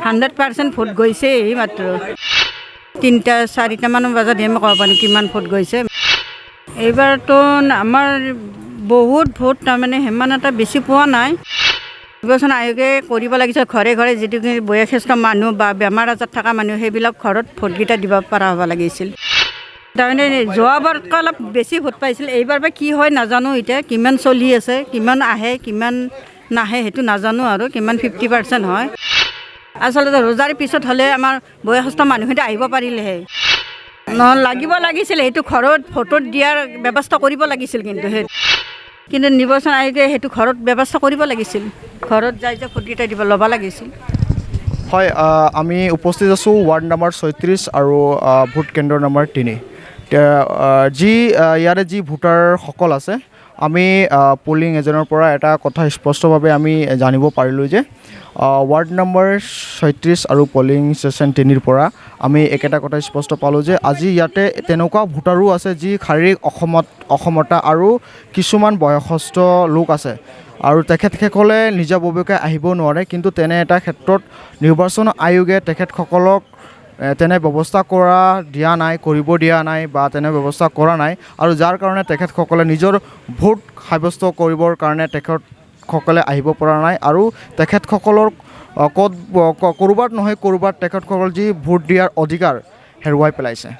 100% vote গৈছে। এই মাত্ৰ 3টা 4টামান বজাত আমি ক'ব পাৰিম কিমান ভোট গৈছে। এইবাৰতো আমাৰ বহুত ভোট তাৰমানে সিমান এটা বেছি পোৱা নাই। নিৰ্বাচন আয়োগে কৰিব লাগিছিল ঘৰে ঘৰে যিটো বয়সস্থ মানুহ বা বেমাৰ আজাৰ থকা মানুহ, সেইবিলাক ঘৰত ভোটকেইটা দিব পৰা হ'ব লাগিছিল। তাৰমানে যোৱাবাৰতকৈ অলপ বেছি ভোট পাইছিল। এইবাৰ বা কি হয় নাজানো। এতিয়া কিমান চলি আছে, কিমান আহে, কিমান নাহে, সেইটো নাজানো আৰু কিমান 50% হয়। আচলতে ৰোজাৰ পিছত হ'লে আমাৰ বয়সস্থ মানুহখিনি আহিব পাৰিলেহে নহয়। লাগিব লাগিছিল সেইটো ঘৰত ভোটত দিয়াৰ ব্যৱস্থা কৰিব লাগিছিল। কিন্তু নিৰ্বাচন আয়োগে সেইটো ঘৰত ব্যৱস্থা কৰিব লাগিছিল। ঘৰত যাই যে ভোটকেইটা দিব ল'ব লাগিছিল। হয়, আমি উপস্থিত আছোঁ ৱাৰ্ড নম্বৰ 36 আৰু ভোট কেন্দ্ৰ নম্বৰ 3। যি ইয়াৰে যি ভোটাৰসকল আছে, আমি পলিং এজেণ্টৰ পৰা এটা কথা স্পষ্টভাৱে আমি জানিব পাৰিলোঁ যে ৱাৰ্ড নম্বৰ 36 আৰু পলিং ষ্টেচন 3ৰ পৰা আমি একেটা কথা স্পষ্ট পালোঁ যে আজি ইয়াতে তেনেকুৱা ভোটাৰো আছে যি শাৰীৰিক অসমতা আৰু কিছুমান বয়সস্থ লোক আছে আৰু তেখেতসকলে নিজাববীয়াকৈ আহিব নোৱাৰে। কিন্তু তেনে এটা ক্ষেত্ৰত নিৰ্বাচন আয়োগে তেখেতসকলক তেনে ব্যৱস্থা কৰা দিয়া নাই, কৰিব দিয়া নাই বা তেনে ব্যৱস্থা কৰা নাই আৰু যাৰ কাৰণে তেখেতসকলে নিজৰ ভোট সাব্যস্ত কৰিবৰ কাৰণে তেখেতসকলে আহিব পৰা নাই। আৰু তেখেতসকলৰ ক'ত ক'ৰবাত নহয় ক'ৰবাত তেখেতসকল যি ভোট দিয়াৰ অধিকাৰ হেৰুৱাই পেলাইছে।